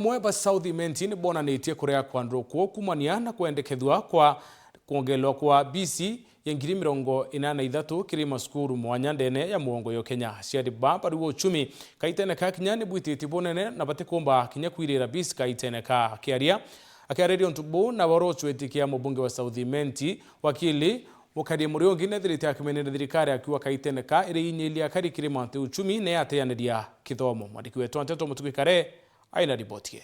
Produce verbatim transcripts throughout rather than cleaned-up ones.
Amwe ba South Imenti ni bonanitie kurea kwa ndukwo kumania na kwendekethua kwa kwongerwa kwa bisi ya ngiri mirongo ina na ithatu kiri macukuru mwanya ndene ya mugongo yo Kenya. Aciari ba bari wa uchumi kaitene ka kinya ni bwititie bunene na batikumba kinya kwirira bisi kaitene ka. Akiaria, akiariria untu buu na boro chwetikia mubunge wa South Imenti, wakili Mukaria Muriungi nethirite akimenera thirikari akiuga kaitene ka iri inyilia kari kiri mantu uchumi ne yateaniria kithomo. Mwandiki wetu wa nteto Mutugi Kare aina riboti ye.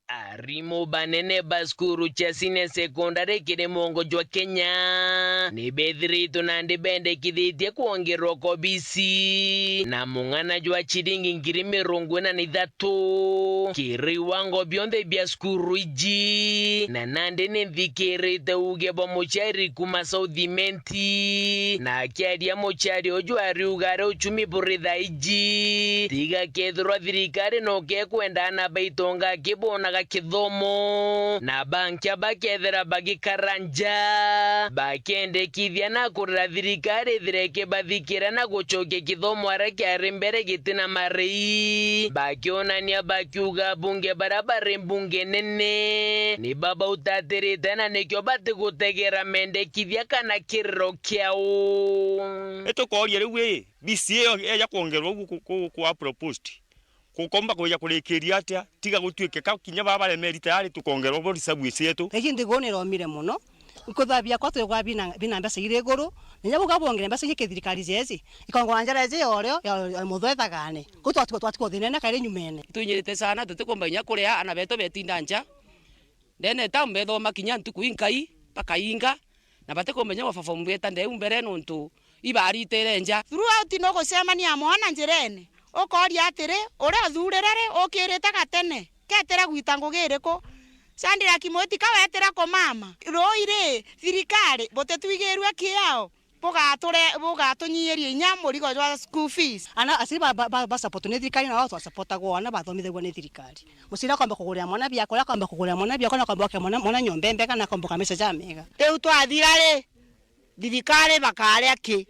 Arimu banene ba cukuru cia senior secondary kiri mugongo jwa Kenya ni bethiritwe nandi bendekithitie kwongerwa kwa bisi na mung'ana jwa chiringi ngiri mirongo ina na ithatu kiri iwango bionthe bia cukuru iji, na nandi ni nthikirite uuge bwa muciari kuma South Imenti, na akiaria muciari uju ariuga ari uchumi buri thaa iji, tiga kethirwa thirikari no kekwenda ana baitonga akibonaga kithomo, na bankia bakethira bagikara nja, bakendekithia na kurira thirikari ithire ikibathikira na gucokia kithomo aria kiari mbere gitina marii, bakionania bakiuga abunge baria bari mbunge nene ni babautatirite na nikio batigutegera mendekithia kana kiriro kiao. Itukooria riu ii, bisi iyo eja kwongerwa ugu ku, ku, kwa proposed, kukomba kwija kurikiria atia, tiga gutuike ka kinya baba baremeri tayari tukongerwa bo reserve cietu. Igi nthiguru ni iromire mono, nkuthwa biakwa twigwa bina, bina mbeca iri iguru, na inya buga bongere mbeca iji kithirikari jeji, ikongora njara iji yorio, ya, ya muthwethagane. Kuu twatuko, twatuko thinene kairi nyumene. Twinyirite sana, tutikumba inya kuria, ana betu betinda nja. Ndene town bethoma kinya ntuku inkai, bakainga, na batikumenya gwa perform beta ndeu mbere nontu ibaritire nja. Throughout nugucemania mwana njirene, ukoria atiri, uria uthurire ri, ukirite gatene, ketire gwita ngugi iriku? Sandira Kimwiti ka wetire kumama? Rui ri, thirikari butitwigirue kiao, bugature-, bugatunyiiria inya murigo jwa school fees. Ana aciari ba, ba, ba, ba support ni thirikari, na wao twa support agwa ana bathomithagua ni thirikari. Muciari akomba kugurira mwana biakura, akomba kugurira mwana biakura, na akomba gwakira mwana, mwana nyomba imbega, na akomba gwaka maisha jamega. Riu twathira ri, thirikari bakaria ki?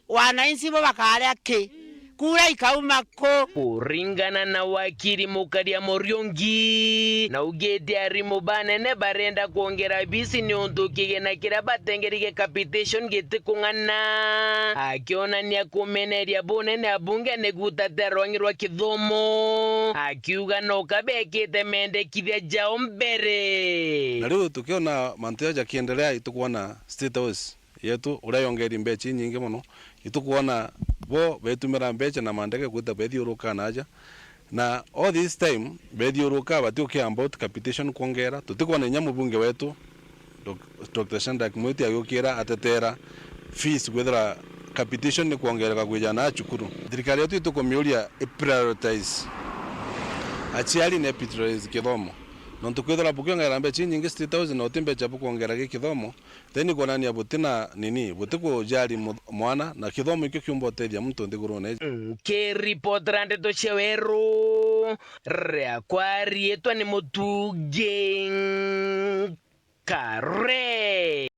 Wananchi bo bakaria ki? Kura ikauma ku? Kuringana na wakiri Mukaria Muriungi, naugite arimu banene barenda kwongera bisi niuntu kigina kiria batengerige capitation gitikung'ana, akionania kumeneria bunene abunge nigutate rwangi rwa kithomo, akiuga no kabekite mendekithia jao mbere. Na riu tukiona mantu jaja jakiendelea, itukwona State House yetu uria yongeri mbecha inyingi mono, itukwona bo betumira mbecha na mandege gwita bethiuruka na aja. Na all this time, bethiuruka batiukia about capitation kwongera, tutikwona inya mubunge wetu, Doc-, Doctor Shadrack Mwiti agiukira atetera fees kwithira capitation ni kwongereka kwija na cukuru. Thirikari yetu itukumiuria i prioritize aciari na i prioritize kithomo. Nontu kwithira bukiongera mbecha inyingi State House na uti mbecha bukwongera gi kithomo, then ikwonania butina nini, butikujari mu-, mwana, na kithomo ikio kiumba utethia muntu nthigurune. Nkiripotera ndeto cia weru, riakwa riitwa ni Mutugi Kare.